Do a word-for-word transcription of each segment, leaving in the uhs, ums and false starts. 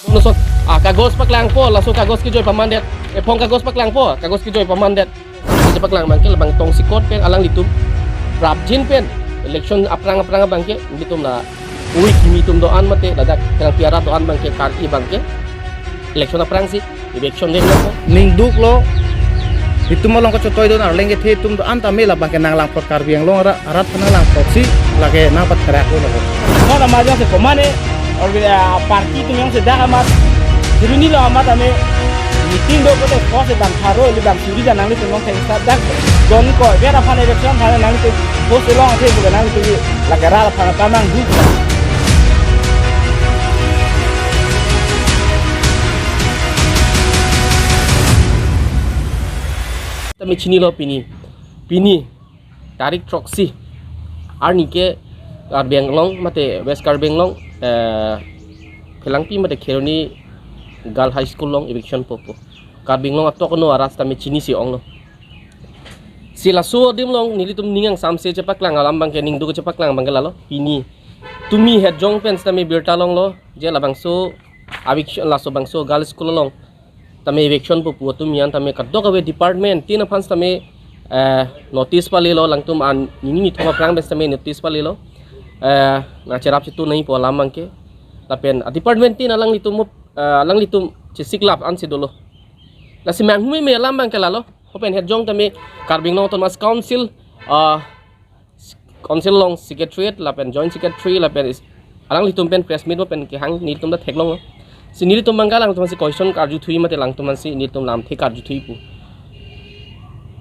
Lason, ah, kagos paklangpo, laso kagos kejoi pamandet. Ephong kagos paklangpo, kagos kejoi pamandet. Kejoi paklang abangke labang tongsekot pen alanglitum prapjin pen election aphrang aphrang abangke nelitum la ui kimi atum do-an mate ladak Phelangpi arat do-an abangke Karbi abangke election aphrangsi eviction denglo. Ning duklo. Itum along kachotoi don arleng kethe atum do-an tame labangke nanglang prot Karbi Anglong arat, arat aphan nanglang protsi lake nangpatheraklo lake. Mona majang se komane or, ah, party atum yang se dak amat. Siruni lo amat ame meeting do kote ko se bang tharo ili bang suri jan nanglitum long thengsa dak don ko biar aphan election aphan nanglitum post long athe bukan nanglitum lake ral aphan pamang duk. Tame chinilo pini. Pini tarik throksi arni ke Karbi Anglong mate West Karbi Anglong, eh, Phelangpi mate Kheroni Girl High School along eviction popo. Karbi Anglong atok no arat tame chinisi onglo. Si laso adim along nelitum ning angsamse chepaklang alam abangke, ning duk chepaklang abangke lalo. Pini tumi hetjong pen sitame birta longlo je labangso eviction, laso bangso Girl School along tame eviction popo atum an tame kadokave department tin aphan sitame, eh, notice palelo, alangtum an nini nithom aphrang pen sitame notice palelo. Eh, nangcherap chitu nangpo alam abangke. Lapen a department tin alanglitum, eh, alanglitum chesiklap ansi dolo. Lasi manghumeme alam abangke lalo. Hopen hetjong tame Karbi Anglong Autonomous Council, ah, Council along Secretariat lapen Joint Secretary lapen is-, alanglitum pen press meet pen kehang nelitum ta theklong. Si nelitum abangke alangtum si question karjuthui mate alangtum si nelitum lamthe karjuthui pu.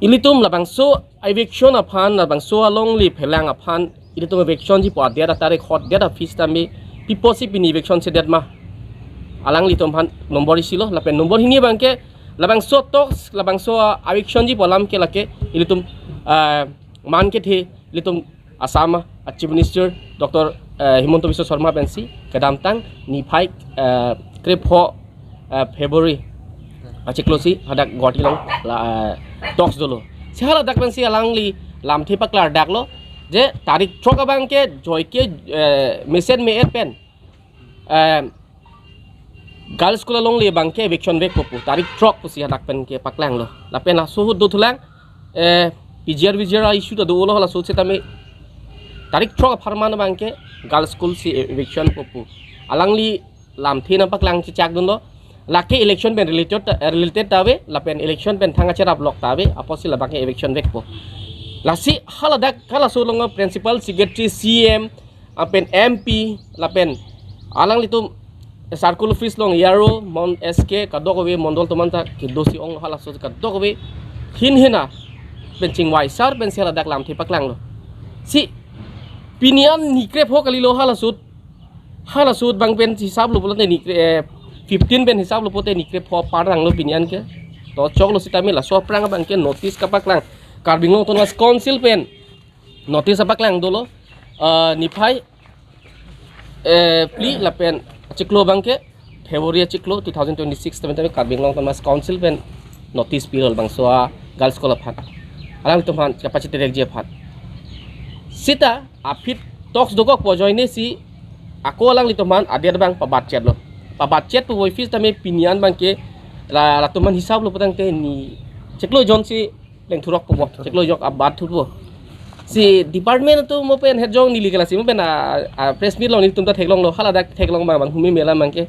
Ilitum labangso eviction aphan, labangso alongle phelang aphan ilitum eviction jipo adet atarik hot det aphi sitame piposi pini eviction sedet ma. Alanglitum aphan number isilo lapen number hini abangke labangso talks, labangso, ah, eviction jipo alam ke lake ilitum, ah, man kethe ilitum Assam a Chief Minister Doctor, eh, Himanta Biswa Sarma pensi kedamtang niphai, eh, krepho, eh, February achiklo si hadak Guwahati along la, eh, talks dolo. Si haladak pensi alangli lamthe paklardaklo je tarik throk abangke joike, eh, mesen me-et pen, eh, Girls School alongle abangke eviction vekpo pu tarik throk pusi hadak pen kepaklanglo. Lapen laso ahut dothulang, eh, P G R V G R issue ta dolo, laso setame tarik throk apharman abangke Girls School si eviction popo. Alangli lamthe nangpaklang chechak dunlo. Lake election pen related ta, eh, related ta ave, lapen election pen thang acherap lok ta ave, apotsi labangke eviction vekpo. Lasi haladak halaso along principal secretary, C M, lapen M P, lapen alanglitum circle office along A R O, mon S K, kadokave mondol atum anta kedosi ong halaso kadokave hin hina pen chingvai sar pensi haladak lamthe paklanglo. Si pini an ni krepho kalilo halaso ahut, halaso ahut abang pen hisap lo pulote ni kre-, eh, fifteen pen hisap lo pulote ni krepho apar ranglo pini an ke. To choklo sitame laso aphrang abangke notice kapaklang Karbi Anglong Autonomous Council pen notice apaklang dolo, eh, niphai, eh, phli lapen achiklo abangke February achiklo two thousand twenty-six tame tame Karbi Anglong Autonomous Council pen notice pilo labangso a Girls School aphan. Alangtum aphan kapachitirekji aphan. Sita aphi talks dokokpo ajoine si ako alanglitum aphan adet abang pabatchetlo. Pabatchet pu voiphis tame pini an abangke la, latum aphan hisap lo putangte ni chiklo jon si leng thurok po bo, chiklo jok abat thurpo. Si department atum mo pen hetjong neli ke lasi mo pen a, a press meet along nelitum ta theklonglo, haladak theklong abang, abang humeme alam abangke.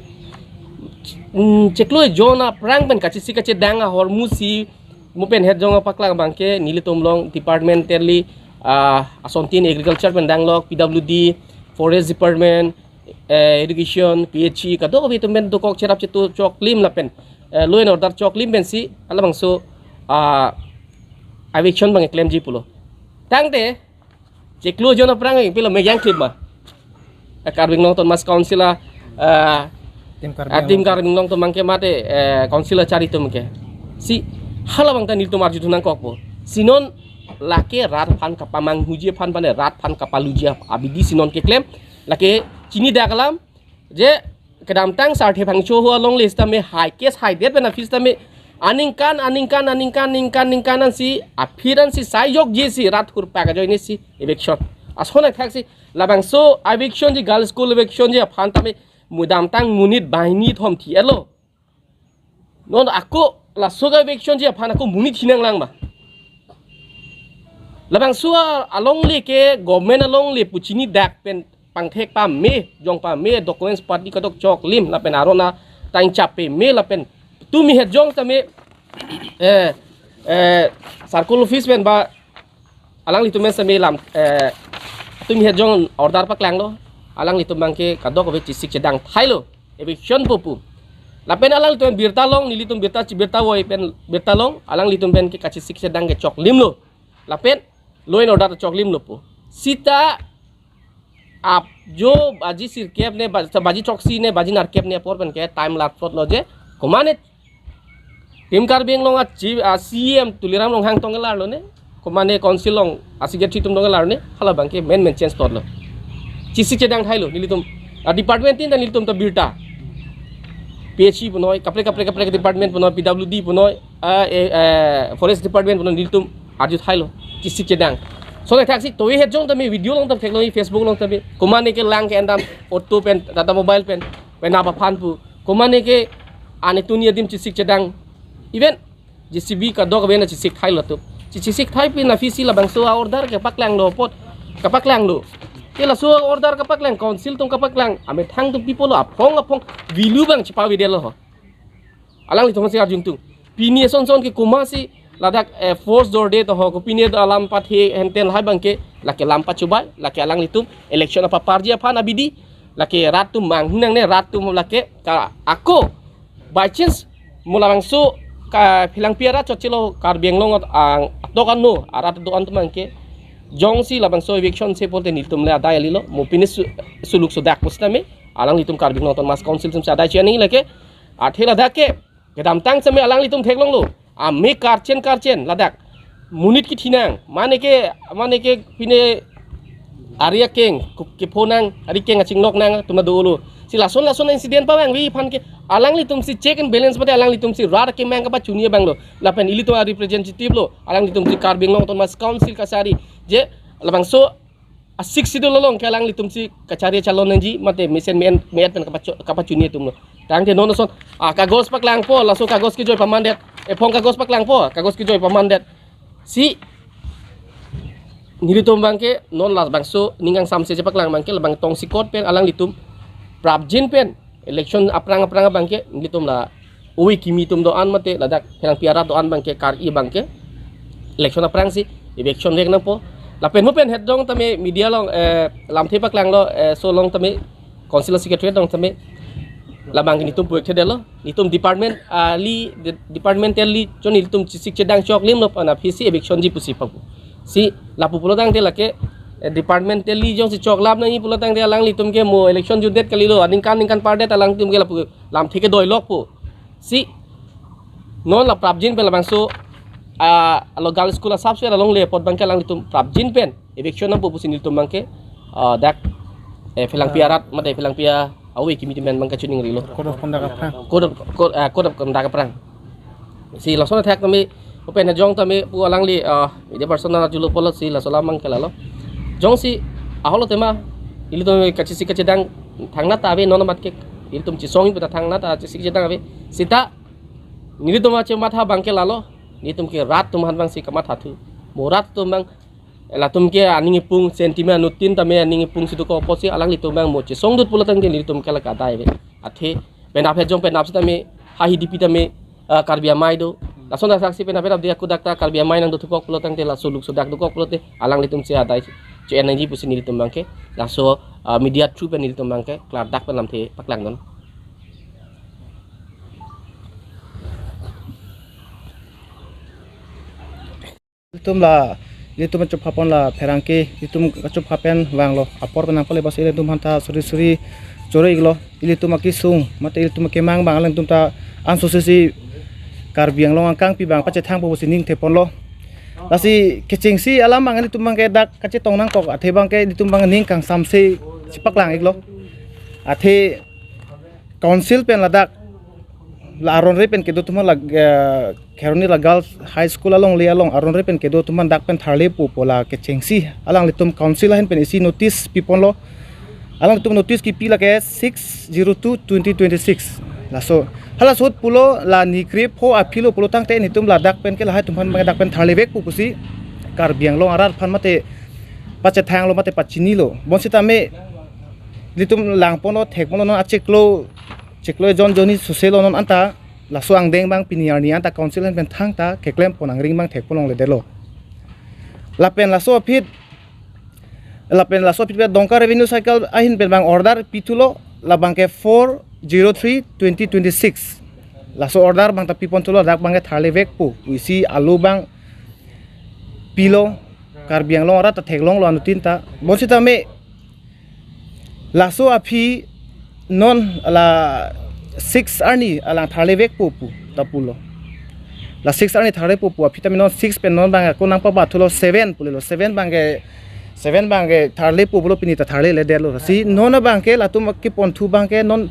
Hmm, chiklo jon aphrang pen kachisi kachedang ahormu si mo pen hetjong apaklang abangke nelitum along departmentally, ah, asontin agriculture pen danglok, P W D, forest department, eh, education, P H E, kadokave atum pen dokok cherap chetu choklim lapen, eh, law and order choklim pensi halabangso, ah, eviction abang keklemji pulo. Tangte chiklo jon aphrang pilo mejang klip ma. Eh, Karbi Anglong Autonomous Council a, eh, Team Karbi ah, Team Anglong. Karbi Anglong atum abangke mate, eh, council achari atum ke. Si halabang ta nelitum arjuthu nangkokpo. Si non lake rat aphan kapamanghuji aphan bane rat aphan kapaluji abidi si non keklem. Lake chinidak alam je kedamtang Sarthe Phangcho ho alongle sitame hai case haidet pen aphi sitame aningkan, aningkan, aningkan, ningkan, ningkan ansi aphi ansi sai jokji si rat hurpak ajoine si eviction. Ason athak si labangso eviction ji, Girls School eviction ji aphan tame mudamtang monit banghini thom thi-etlo. Non ako laso ka eviction ji aphan ako monit thinang lang ba. Labangso alongle ke government alongle pu chini dak pen pangthek pame, jong pame, documents party kadokchok lim lapen arona tang chap pame lapen tumi het jong tame, eh, eh, circle office pen ba alanglitum pen same lam, eh, tumi het jong order paklanglo. Alanglitum abangke kadokave chesik chedang thailo, eviction po pu. Lapen alanglitum birta long, nelitum birta chi birta voi pen birta long, alanglitum pen ke kachesik chedang ke choklimlo. Lapen law and order choklimlo pu. Sita ap jo baji sirkep ne, baj-, baji throksi ne, baji nerkep ne apor pen ke time lat plot lo je. Komane Team Karbi Anglong a chief, a C E M Tuliram Ronghang tong kelar lo ne. Komane council along a secretary atum tong kelar ne. Hala abangke main main change plot lo. Chesik chedang thailo nelitum. A department tin ta nelitum ta birta. P H E punoi, kaprek kaprek kaprek department punoi, P W D punoi, a, e, e, forest department punoi nelitum arju thailo. Chesik chedang. So le thaksi tovi het jong tame video along tam theklong, Facebook along tame. Komane ke lang ke endam auto pen, Tata Mobile pen, pen apa phan pu. Komane ke ane tuni adim chesik chedang. Even J C B kadokave na chesik thailo tu. Che-, chesik thai pi na pisi labangso a order kepaklanglo apot. Kepaklanglo. Ke laso order kepaklang, council atum kepaklang. Amethang atum people lo aphong aphong value abang chepavedetlo ho. Alanglitum si arjung tung. Pini eson son ke komatsi ladak, eh, force dorde to ho ko pini do alam pathe henten hai abangke lake lam pachubai, lake alanglitum election apa parji aphan abidi, lake rat atum manghinang ne rat atum lake ka ako by chance mo labangso ka Phelangpi arat chotchelo Karbi Anglong at-, ang atok ano arat do-an atum abangke jongsi labangso eviction se pulote nelitum le adai kalilo, mo pini su-, suluk sudak pusitame alanglitum Karbi Anglong Autonomous Council atum si adai che-en nangji lake. Athe ladak ke kedamtang seme alanglitum theklonglo. Ame karchen karchen ladak. Monit kethinang. Mane ke, mane ke pine ari akeng, ku-, kephonang, ari keng achinglok nang, atum ta dolo. Si lason lason incident pavangve aphan ke alanglitum si check and balance mate alanglitum si rat kemang kapachuni abang lo. Lapen ilitum a representative lo. Alanglitum si Karbi Anglong Autonomous Council kachari. Je labangso a Sixth Schedule along ke alanglitum si kachari chalon nangji mate mesen me-en me-et pen kapacho-, kapachuni atum lo. Tangte non son, ah, kagos paklangpo, laso kagos kejoi pamandet. Ephong kagos paklangpo, kagos kejoi pamandet. Si nelitum abangke non labangso ning kangsamse chepaklang abangke labang tongsekot pen alanglitum prapjin pen election aphrang aphrang abangke nelitum la ove kimi atum do-an mate ladak Phelangpi arat do-an abangke kar-i abangke election aphrangsi eviction vek nangpo. Lapen mo pen het jong tame media along, eh, lamthe paklanglo, eh, so along tame council secretary along tame labang nelitum puek thedetlo. Nelitum department, ah, li, de-, departmentally jong nelitum chesik chedang choklimlo pu na pisi eviction ji pusi papu. Si lapu pulotangte lake, eh, departmentally jongsi choklap nangji pulotangte alanglitum ke mo election jutdet kalilo, aningkan ningkan pardet alanglitum ke lapu lamthe kedoilok pu. Si non la prapjin pen labangso, ah, alo girls school asapso alongle apot abangke alanglitum prapjin pen eviction nangpo pusi nelitum abangke, ah, dak, eh, Phelangpi arat mate Phelangpi a-ove kimi atum pen abangke chuning rilo. Code of conduct aphrang. Code of, code, ah, code of conduct aphrang. Si lason athak tame, open jong tame pu alangli, ah, media person nangjulo pulo si laso alam abangke lalo. Jongsi aholo tema, ilitum kachesik kachedang thangnat ta ave non amat ke, ilitum chesong pu ta thangnat ta chesik chedang ave. Sita nelitum achematha abangke lalo, nelitum ke rat atum aphan abangsi kamatha thu. Mo rat atum abang, latum ke aning ipung sentiment anuttin tame aning ipung si dokok apotsi alanglitum abang mo chesongdut pulotangte nelitum ke lake adai ave. Athe penap het jong penap sitame ha hidipi tame, ah, Karbi Amei do. Lason asaksi penap penap dia kudak ta Karbi Amei nangdothukok pulotangte laso luk sudak dokok pulote alanglitum si adai che-en nangji pusi nelitum abangke. Laso, ah, media through pen nelitum abangke klardak pen lamthe paklangdun. Ilitum la, ilitum kachupha pon la pherangke, ilitum kachupha pen vanglo. Apor pen nangpale bas ilitum aphanta suri suri choro-iklo. Ilitum akesung, mate ilitum akemang abang alangtum ta ansose si Karbi Anglong angkangpi abang pachethangpo pusi ning theponlo. Lasi kechengsi alam abang ilitum abangke dak kachetong nangkok, athe abangke ilitum abang ning kangsamse chepaklang-iklo. Athe council pen ladak la aron re pen kedo atum la, eh, Kheroni la Girls High School alongle along aron re pen kedo atum dak pen tharle pupo la kechengsi alanglitum council ahin pen isi notice piponlo. Alangtum notice kipi lake six zero two twenty twenty-six. Laso, hala ahut pulo la ni krepho aphi lo pulo tangte nelitum ladak pen ke lahai atum aphan abang dak pen tharlevekpo pusi Karbi Anglong arat aphan mate pachethanglo mate pachinilo. Bonsitame nelitum langponlo, thekponlo, non achiklo, chiklo ejon jonni soselo non anta laso angdeng abang pini arni anta council ahin pen thangta keklempon angring abang thekpon longledetlo. Lapen laso aphi, lapen laso aphi Dongka Revenue Circle ahin pen abang order pithulo, labang ke four zero three twenty twenty-six. Laso order abang ta piponthulo, dak abang ke tharlevekpo pusi alo abang pilo, Karbi Anglong arat ta theklonglo anuttin ta. Bonsitame laso aphi non la six arni alang tharlevekpo pu ta pulo. La six arni tharlepo pu aphi tame non six pen non abang ako nangpabathulo seven pulelo, seven abang ke, seven abang ke tharlepo pulo, pini ta tharleledetlo. Si non abang ke latum keponthu abang ke non,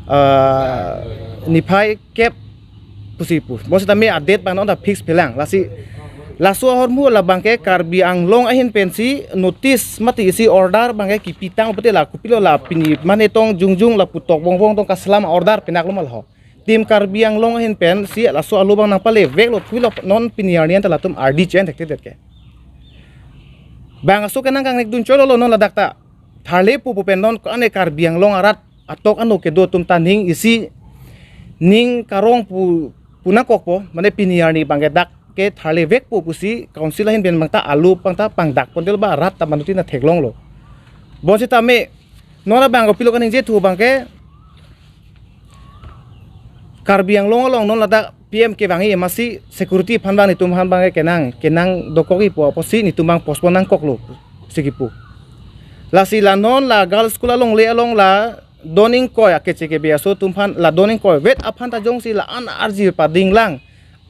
ah, niphai kep pusi pu. Bonsitame a-date abang non ta fix pelang. Lasi laso ahormu labang ke Karbi Anglong ahin pensi notice mate isi order abang ke kipitang pute la kopilo la pini mane tong jongjong lapu tok bongbong tong kaselam order penaklo ma laho. Team Karbi Anglong ahin pensi laso alo abang nangpaleveklo pulo, non pini arni anta latum ardi chen thekthedet ke. Bangso ke nangkangnekdun cholo lo non ladak ta. Tharlepo pu pen non ko-an e Karbi Anglong arat atok ano kedo atum ta ning isi ning karong pu, pu nangkokpo, mane pini arni abang ke dak ke tharlevekpo pusi council ahin pen abang ta alo abang ta pangdakpondetlo ba rat ta anuttin ta theklonglo. Bonsitame non abang kopilo kaningjethu abang ke Karbi Anglong along non ladak P M kevangji amatsi security aphan abang nelitum aphan abang kenang, kenang dokokji pu apotsi nelitum abang postpone nangkoklo si kipu. Lasi la non la girls school alongle along la don ingkoi akeche kebe aso atum aphan, la don ingkoi vet aphan ta jongsi la-an arji padinglang,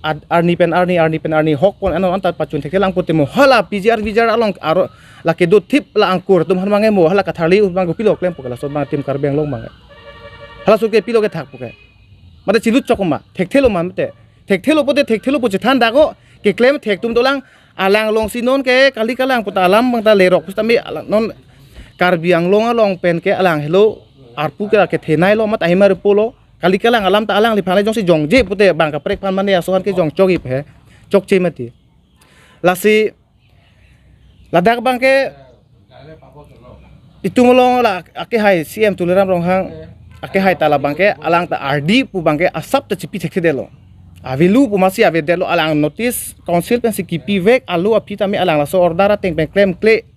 ad-, arni pen arni, arni pen arni hokpon ano anta pachun thekthelang pute mo hala P G R V G R along aro la kedo thip la angkur atum aphan abang mo hala katharli abang kopilo klempo ke laso abang Team Karbi Anglong abang. Hala ahut ke pilo kethakpo ke. Mate chilut chok ma, thekthelo ma mate. Thekthelo pute thekthelo pu chethan dako, keklem thek atum dolang, alang alongsi non ke kali kalang puta alam abang ta lerok pusitame alang non Karbi Anglong along pen ke alang helo arpu ke kethenei lo mate ahimar pulo, kali kalang alam ta alangliphan le jongsi jongje pute abang kaprek aphan mane aso aphan ke jongchokji he, chokche mati. Lasi ladak abang ke itum along la akehai C M Tuliram Ronghang akehai ta labang ke alang ta ardi pu abang ke asap ta chipi thekthedetlo. Avelo pu amatsi avedetlo, alang notice council pensi kipivek alo aphi tame alang laso order ateng pen klemkle.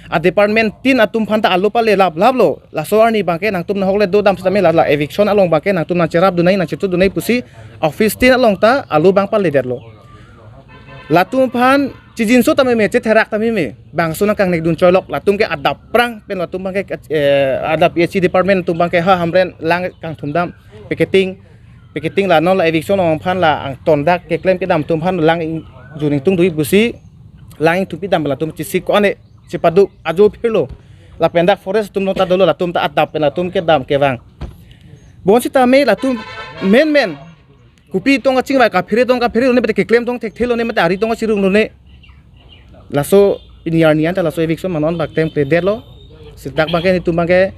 A department tin atum aphan ta alo pale laplaplo. Laso arni abang ke nangtum nahokle dodam sitame la, la eviction along abang ke nangtum nangcherapdun nangji nangchitudun nangji pusi office tin along ta alo abang paledetlo. Latum aphan chijinso tame me, chetherak tame me. Bangso nangkangnekdun choilok, latum ke adap aphrang pen latum abang ke, eh, adap P H E department atum abang ke ha Hamren lang kangthumdam, picketing, picketing la non la eviction along aphan la angton dak keklem kedam atum aphan lang ing-, jun ingtungdunji pusi lang ingtungpidam latum chisi ko-an e chepaduk ajo phirlo. Lapen dak forest atum nota dolo, latum ta adap pen latum kedam kevang. Bonsitame latum menmen kopi tong kachingvai kaphere tong kaphere lone mate keklem tong thekthelo ne mate ari tong kachirung lone. Laso pini arni anta laso eviction manon bak tem kledetlo. Si dak abang ke nelitum abang ke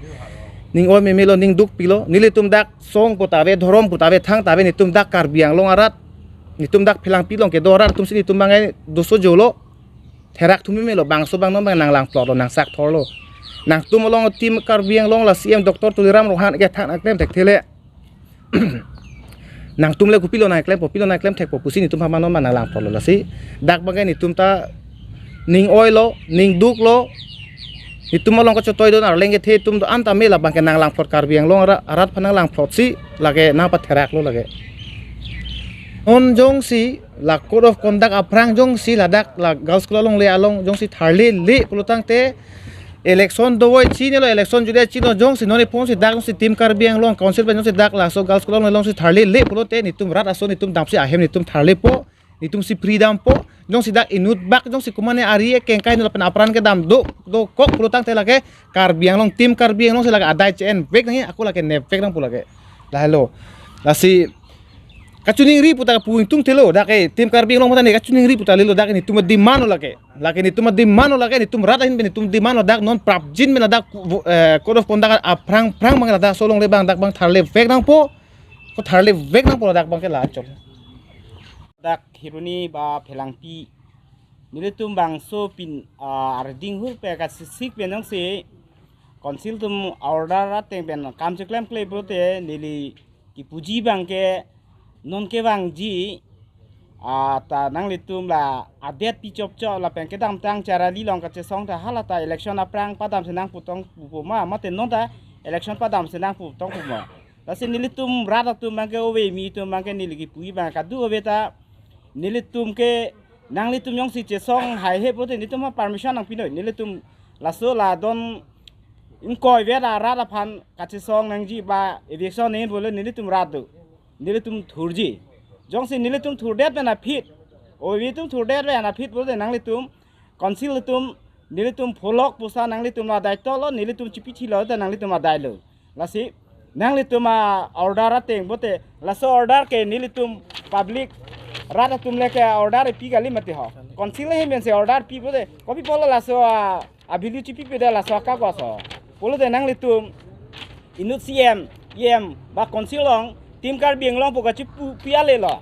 ning oi memelo, ning dukpilo. Nelitum dak song pu ta ave, dhorom pu ta ave, thang ta ave, nelitum dak Karbi Anglong arat, nelitum dak Phelangpi along kedo arat atumsi nelitum abang ke doso jolo. Therak thum memelo, bangso abang non abang nanglangplotlo, nangsak thorlo. Nangtum along Team Karbi Anglong la C M Doctor Tuliram Ronghang ke thang nangklem thekthele. Nangtum le kopilo nangklempo, pilo nangklem thekpo pusi nelitum aphan non abang nanglangplotlo. Lasi dak abang ke nelitum ta ning oilo, ning duklo. Nelitum along kachotoi don arleng kethe atum do-an tame labang ke nanglangplot, Karbi Anglong ara-, arat aphan nanglangplotsi lake nangpatheraklo lake. Non jongsi la code of conduct aphrang jongsi ladak la girls school alongle along jongsi tharlele pulo tangte election dovoi chinilo, election judai chino, jongsi non iphonsi dak jongsi Team Karbi Anglong council pen jongsi dak laso girls school along alongsi tharlele pulote nelitum rat aso nelitum damsi ahem nelitum tharlepo, nelitumsi free dampo. Jongsi dak inut bak jongsi kumane ari ekeng kai nilo pen apran kedam do, dokok pulo tangte lake Karbi Anglong, Team Karbi Anglong si lake adai chen vek nangji, ako lake nepvek nangpo lake. Lahelo. Lasi Kachiningri puta pu ingtungthelo, dak ke Team Karbi Anglong mata ne kachiningri puta lelo, dak ke netum demand lo lake. Lake netum demand lo lake, netum rat ahin pen netum demand lo, dak non prapjin pen dak, eh, code of conduct aphrang phrang abang ladak solongle abang dak abang tharle vek nangpo. Ko tharle vek nangpo dak abang ke la chok. Dak Kheroni ba Phelangpi nelitum bangso pin, ah, arding hur pe kasisik pen jongsi council atum order ateng pen kam cheklemkle pulote neli kipuji abang ke non kevangji, ah, ta nanglitum la adet pi chopchop lapen kedamtang Charali along kachesong ta hala ta election aphrang padamsi nangputong pupo ma, mate non ta election padamsi nangputong pu ma. Lasi nelitum rat atum abang ke ove mi atum abang ke neli kipuji abang kadokave ta nelitum ke nanglitum jongsi chesong haihe pulote nelitum ha permission nangpinoi, nelitum laso la don ingkoi vet arat aphan kachesong nangji ba eviction nangji pulo nelitum rat do, nelitum thurji. Jongsi nelitum thurdet pen aphi, ove atum thurdet pen aphi pulote nanglitum council atum nelitum pholok pusa nanglitum la daito lo, nelitum chipi thilo ta nanglitum adai lo. Lasi nanglitum a-order ateng pulote laso order ke nelitum public rat atum le ke order pi kali mati ho. Council ahin pensi order pi pulote kopi apotlo laso a, a-value chipipe da laso akagos ho. Pulote nanglitum inut C M, E M ba council along Team Karbi Anglong pu kachipu pi ale lo.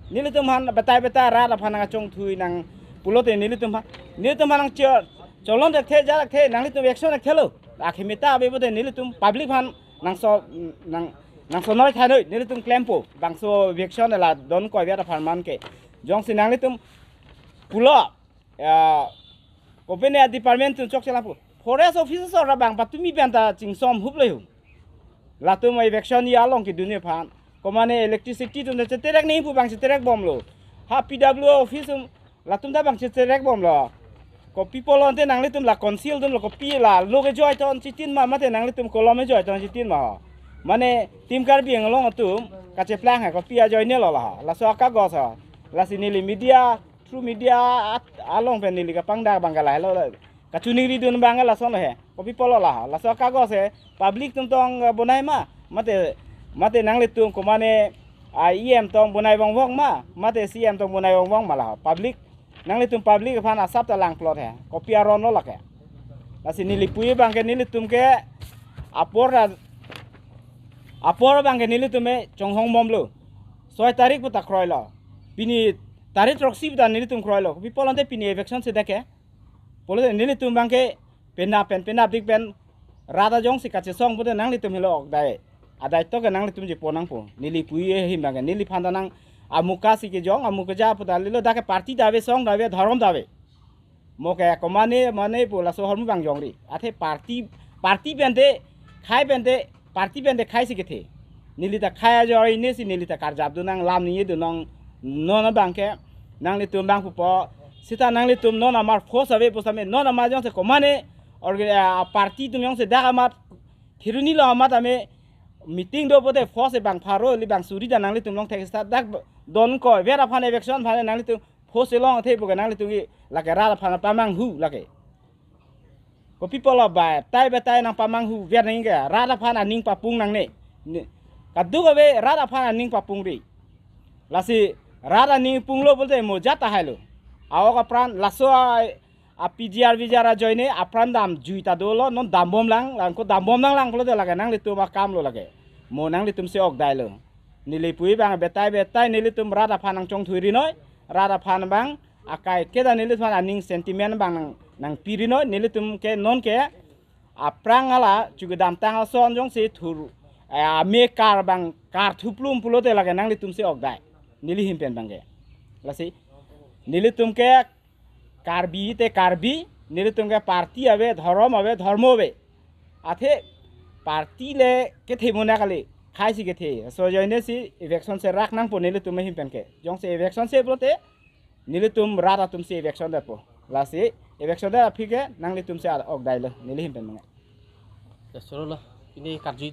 Nelitum aphan betai betai rat aphan nangchongthui nang pulote nelitum aphan, nelitum aphan nangcho-, cholon thekthe, ja thekthe, nanglitum action thekthelo. Akhemeta ave pulote nelitum public aphan nangso, nang, nangsonoi thanoi, nelitum klempo. Bangso eviction la don ingkoi vet aphan man ke. Jongsi nanglitum pulo, ah, kopine department atum chokche lapu. Forest officer ra bang patumi pen ta chingsom hup le hu. Latum eviction along kedunji aphan. Komane electricity atum ta cheterek nangji pu abang cheterek bomlo. Ha P W office atum latum ta abang cheterek bomlo. Kopi apotlo ante nanglitum la council atum lo kopi la lo kejoi ton chitin ma mate nanglitum kolom kejoi ton chitin ma ho. Mane Team Karbi Anglong atum kacheplang hai kopi ajoine lo la ha. Laso akagos ha. Lasi neli media, through media at-, along pen neli kapangdak abang ke lahelo. Kachiningri dun abang ke lason he. Kopi apotlo la ha. Laso akagos he public atum tong, eh, bonai ma. Mate, mate nanglitum komane, ah, E M tong bonai vongvong ma. Mate C M tong bonai vongvong ma la ha. Public, nanglitum public aphan asap ta langplot he. Kopi aron lo lake. Lasi neli puji abang ke nelitum ke apor ra-, apor abang ke nelitum e chonghong bomlo. Soi tarik puta kroilo. Pini tarik throksi puta nelitum kroilo. Kopi apotlo ante pini eviction si dak ke. Pulote nelitum abang ke penap pen penapdik pen rat ajongsi kachesong pulote nanglitum helo ok dai. Adaito ke nanglitum chepon nangpo. Neli puji ahin abang ke neliphan ta nang amuka si kejong, amuka ja puta lelo dak ke party ta ave, song ta ave, dhorom ta ave. Mo ke komane mane pu laso ahormu abang jongri. Athe party, party pen te, khei pen te, party pen te khei si kethe. Neli ta khei ajoine si neli ta karjap dun nang, lam ningje dun nang, non abang ke nanglitum abang pupo. Seta nanglitum non amar force ave pusitame, non amar jongsi komane orga-, ah, party atum jongsi dak amat Kheroni along amat ame meeting do pulote force abang pharo ili abang suri ta nanglitum along thek seta dak don ingkoi vet aphan eviction aphan nanglitum force along athe pu ke nanglitum ke lake rat aphan pamanghu lake. Kopi apotlo betai betai nangpamanghu vet nangji ke rat aphan aning papung nangne. Ne, kadokave rat aphan aning papungri. Lasi rat aning punglo pulote mo jat ta hailo. A-ok apran laso a, a-P G R V G R ajoine apran damjui ta dolo, non dambom lang, lang ko dambom lang lang pulote lake nanglitum akam lo lake. Mo nanglitum si ok dailo. Neli puji abang betai betai nelitum rat aphan nangchongthuiri noi, rat aphan abang akai keda neliphan aning sentiment abang nang, nangpiri noi, nelitum ke non ke aphrang ala chu kedamtang ason jongsi thur, eh, ame kar abang kar thuplum pulote lake nanglitum si ok dai. Neli ahin pen abang ke. Lasi nelitum ke Karbi te Karbi, nelitum ke party ave, dhorom ave, dhormo ave. Athe party le kethe mona kali, khei si kethe. Laso ajoine si eviction si rak nangpo nelitum ahin pen ke. Jongsi eviction si pulote nelitum rat atum si eviction detpo. Lasi eviction det aphi ke nanglitum si ok dailo neli ahin pen mane. Ya, solo lo. Pini karju